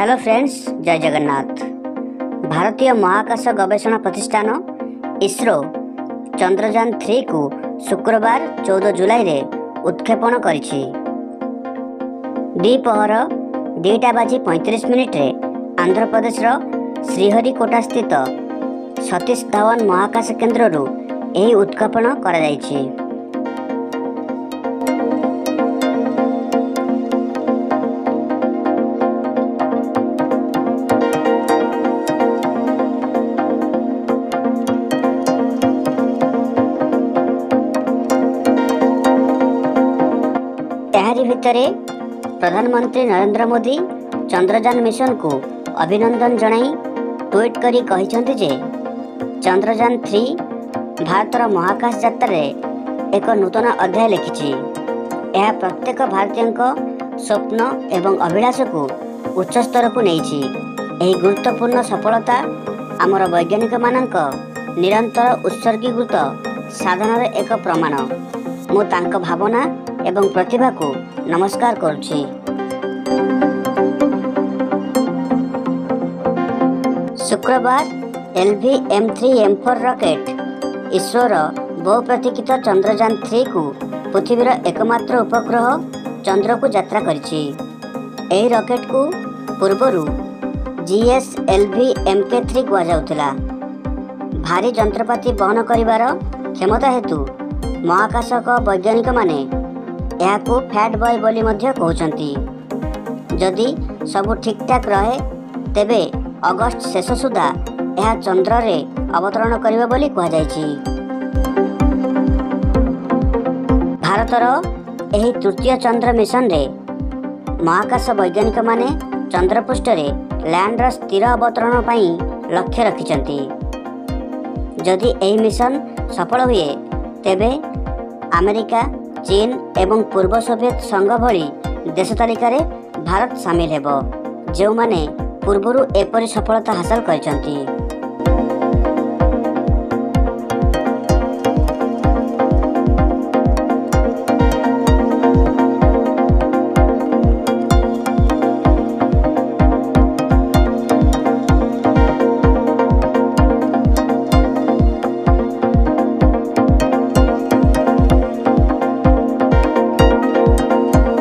Hello friends, ଜୟ ଜଗନ୍ନାଥ। ଭାରତୀୟ ମହାକାଶ ଗବେଷଣା ପ୍ରତିଷ୍ଠାନ ଇସ୍ରୋ ଚନ୍ଦ୍ରଯାନ 3କୁ ଶୁକ୍ରବାର 14 ଜୁଲାଇରେ ଉତ୍କ୍ଷେପଣ କରିଛି। ଦ୍ୱିପହର 2ଟା ବାଜି 35 ମିନିଟ୍ରେ ଆନ୍ଧ୍ରପ୍ରଦେଶର ଶ୍ରୀହରିକୋଟାସ୍ଥିତ ସତୀଶ ଧାୱନ ମହାକାଶ କେନ୍ଦ୍ରରୁ ଏହି ଉତ୍କ୍ଷେପଣ କରାଯାଇଛି। ଏହାରି ଭିତରେ ପ୍ରଧାନମନ୍ତ୍ରୀ ନରେନ୍ଦ୍ର ମୋଦି ଚନ୍ଦ୍ରଯାନ ମିଶନକୁ ଅଭିନନ୍ଦନ ଜଣାଇ ଟ୍ୱିଟ୍ କରି କହିଛନ୍ତି ଯେ ଚନ୍ଦ୍ରଯାନ 3 ଭାରତର ମହାକାଶ ଯାତ୍ରାରେ ଏକ ନୂତନ ଅଧ୍ୟାୟ ଲେଖିଛି। ଏହା ପ୍ରତ୍ୟେକ ଭାରତୀୟଙ୍କ ସ୍ୱପ୍ନ ଏବଂ ଅଭିଳାଷକୁ ଉଚ୍ଚ ସ୍ତରକୁ ନେଇଛି। ଏହି ଗୁରୁତ୍ୱପୂର୍ଣ୍ଣ ସଫଳତା ଆମର ବୈଜ୍ଞାନିକମାନଙ୍କ ନିରନ୍ତର ଉତ୍ସର୍ଗୀକୃତ ସାଧନାର ଏକ ପ୍ରମାଣ। ମୁଁ ତାଙ୍କ ଭାବନା ଏବଂ ପ୍ରତିଭାକୁ ନମସ୍କାର କରୁଛି। ଶୁକ୍ରବାର LV M3 M4 rocket ଇସ୍ରୋର ବହୁ ପ୍ରତୀକ୍ଷିତ ଚନ୍ଦ୍ରଯାନ 3କୁ ପୃଥିବୀର ଏକମାତ୍ର ଉପଗ୍ରହ ଚନ୍ଦ୍ରକୁ ଯାତ୍ରା କରିଛି। ଏହି ରକେଟକୁ ପୂର୍ବରୁ GSLV MK3 କୁହାଯାଉଥିଲା। ଭାରୀ ଯନ୍ତ୍ରପାତି ବହନ କରିବାର କ୍ଷମତା ହେତୁ ମହାକାଶକ ବୈଜ୍ଞାନିକମାନେ ଏହାକୁ ଫ୍ୟାଟ୍ ବୟ ବୋଲି ମଧ୍ୟ କହୁଛନ୍ତି। ଯଦି ସବୁ ଠିକ୍ଠାକ୍ ରହେ, ତେବେ ଅଗଷ୍ଟ ଶେଷ ସୁଦ୍ଧା ଏହା ଚନ୍ଦ୍ରରେ ଅବତରଣ କରିବ ବୋଲି କୁହାଯାଇଛି। ଭାରତର ଏହି ତୃତୀୟ ଚନ୍ଦ୍ର ମିଶନରେ ମହାକାଶ ବୈଜ୍ଞାନିକମାନେ ଚନ୍ଦ୍ରପୃଷ୍ଠରେ ଲ୍ୟାଣ୍ଡର ସ୍ଥିର ଅବତରଣ ପାଇଁ ଲକ୍ଷ୍ୟ ରଖିଛନ୍ତି। ଯଦି ଏହି ମିଶନ ସଫଳ ହୁଏ, ତେବେ ଆମେରିକା, ଚୀନ ଏବଂ ପୂର୍ବ ସୋଭିଏତ ସଂଘ ଭଳି ଦେଶ ତାଲିକାରେ ଭାରତ ସାମିଲ ହେବ, ଯେଉଁମାନେ ପୂର୍ବରୁ ଏପରି ସଫଳତା ହାସଲ କରିଛନ୍ତି।